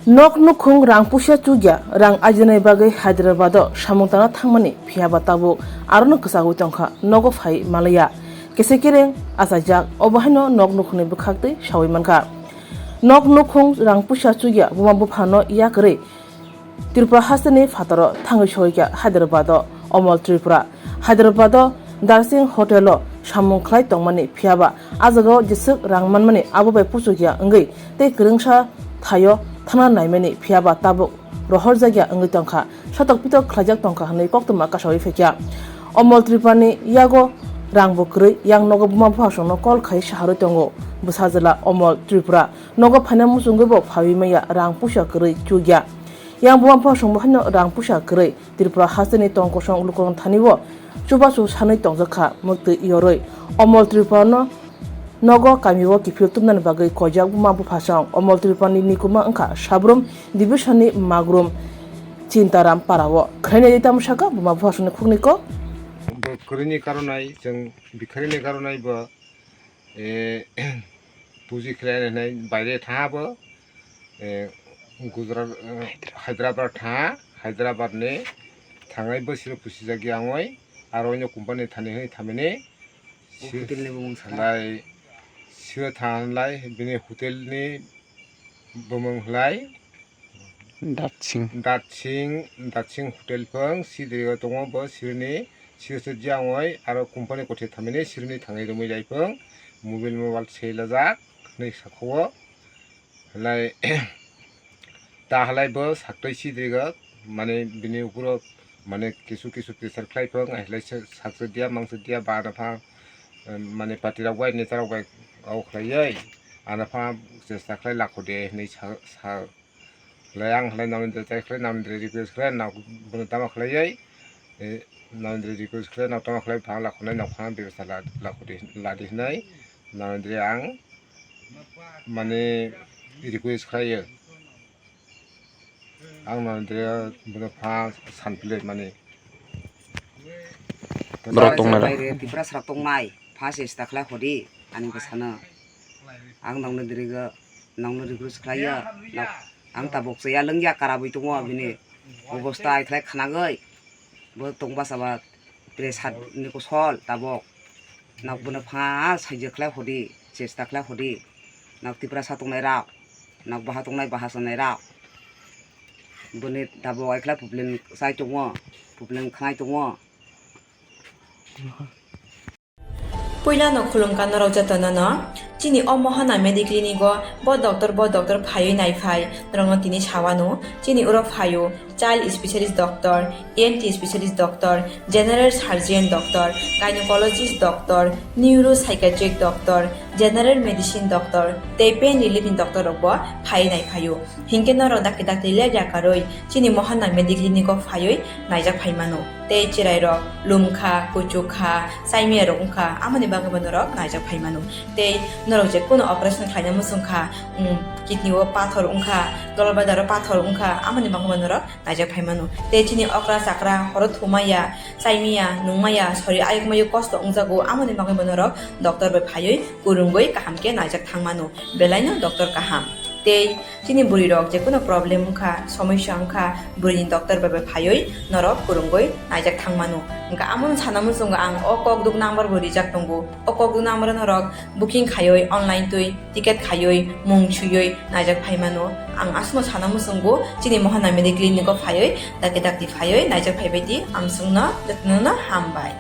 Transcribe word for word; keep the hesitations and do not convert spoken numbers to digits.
Nok nukhung rang puisa chukya, rang ajinai bagwi Hyderabad o samung tangna thangmani phiyaba tabuk arono kwchagwi tongkha, nogo phai malaya. Kese kereng achajak, obo haino nok nukhungni bwkhaktwi sawi mankha. Nok nukhung rang puisa chukya buma buphano yakarwi Tripura hasteni phataro thangwi soikha Hyderabad o Omol Tripura. Hyderabad o Darsing Hotel o samung khlai tongmani phiyaba a jagao jeswk rang manmani abo bai puchukya wngwi tei kwrwngsa thaio thangna naimani phiyaba tabuk rohorjakya wngwi tongkha, sotok pitok khlaijak tongkha hwnwi koktwma kasawi phaikha. Omol Tripurani yago rangbo kwrwi, yang nogo buma buphasongno call khai saharwi tongo bwsajwla Omol Tripura. Nogo phaina muchungwibo phawi maya rang puisa kwrwi chukya. Yang buma buphasongbo haino rang puisa kwrwi Tripura hasteni tong kosong lukurok thani o chubachu sanwi tongjak kha mwktwi yorwi. Omol Tripurano nogo kamio kiphil tubunani bagwi koijak buma buphasong. Omol Tripurani mikuma wngkha Sabrum division ni Magrum Chintaram para o. Khwlainai tamo sakha buma buphasongni khukni kok. Bo kwrwini karonai chwng bikharini karonai bo, eh, puji khlai hinai baire tha bo, eh, Gujarat, eh, Hyderabad tha, Hyderabad ni thangnai bwswk pusijak yangwi aro oino company thani hwnwi thamini. Bo si-, hotel ni bumung sana. Lai sio tha lai bini hotel ni bumung lai. Datsing. Datsing, Datsing hotel phang sidrigo tongo bo sirni sirse jangoi aro company kothai thamini sirni thangai romwi lai phang mobile mobile selajak hwnwi sakho. Lai ta halai bo saktwi sidrigo mane bini ukuro mane kisu kisu pressure khlai phang ai lai sakse dia mangse dia ba na phang mane party rok bai neta rok bai au khlaioi ana phang chesta khlai lakho de hwnwi sa sa. Lai ang halai Narendra chai khlai Narendra request khlai nok bono tama khlaioi. Narendra request khlai nok tama khlai phang lakhonai nok phang bebasta la lakhodi ladi hinai Narendra ang mane request khlaio. Ang Narendra bono phang san plate mani. Borok tongnai rok. Tipra srok tongnai. First stage ta khlai hodi ani bwsano. Ang nokno dirigo nokno request khlaio. Nok ang tabuk chaya lwngya karabwi tongo bini obosta ai khlai khnagwi. Bo tong basa ba pressure ni kosol tabuk. Nok bono pha saijak khlai hodi, chesta khlai hodi. Nok Tiprasa tongnai rok, nok baha tongnai baha sanai rok. Boni tabuk ai khlai problem chai tongo, problem khnai tongo. Puilano khulumkha norok jotono no. Chini o Mohana Mediclinic o bo doctor, bo doctor phaiwi naiphai, norokno tini sawano. Chini oro phaio child specialist doctor, E N T specialist doctor, general surgeon doctor, gynecologist doctor, neuropsychiatric doctor, general medicine doctor, tei pain relief ni doctor rokbo phaiwi naiphaio. Hinkhe norok dakti dakti ler yakarwi chini Mohana Mediclinic o phaiwi naijak phaimano. Tei chwrairok lumkha, kuchukha, chaimiyarok wngkha, amoni bagwibo norok naijak phaimano. Tei norok je kunu operation khlaina muchungkha, um, kidney o pathor wngkha, gallbladder o pathor wngkha, amoni bagwibo norok naijak phaimano. Tei chini okra chakra horo thumaya, chaimaya, nungmaya, sori ayukmayo kosto wngjago, amoni bagwibo norok doctor bai phaiwi kwrwngwi kaham khe naijak thangmano. Belaino doctor kaham. Tei chini bwrwi rok je kunu problem wngkha, somosya wngkha, bwrwini doctor bai bai phaiwi norok kwrwngwi naijak thangmano. Hwnkha amono sana muchungo ang o kokduk number bo rijak tongo. O kokduk number o norok booking khaiwi online twi ticket khaiwi mung swiwi naijak phaimano. Ang aswkno sana muchungo chini Mohana Mediclinic o phaiwi dakti dakti phaiwi naijak phaibai di, ang chwngno jotono hambai.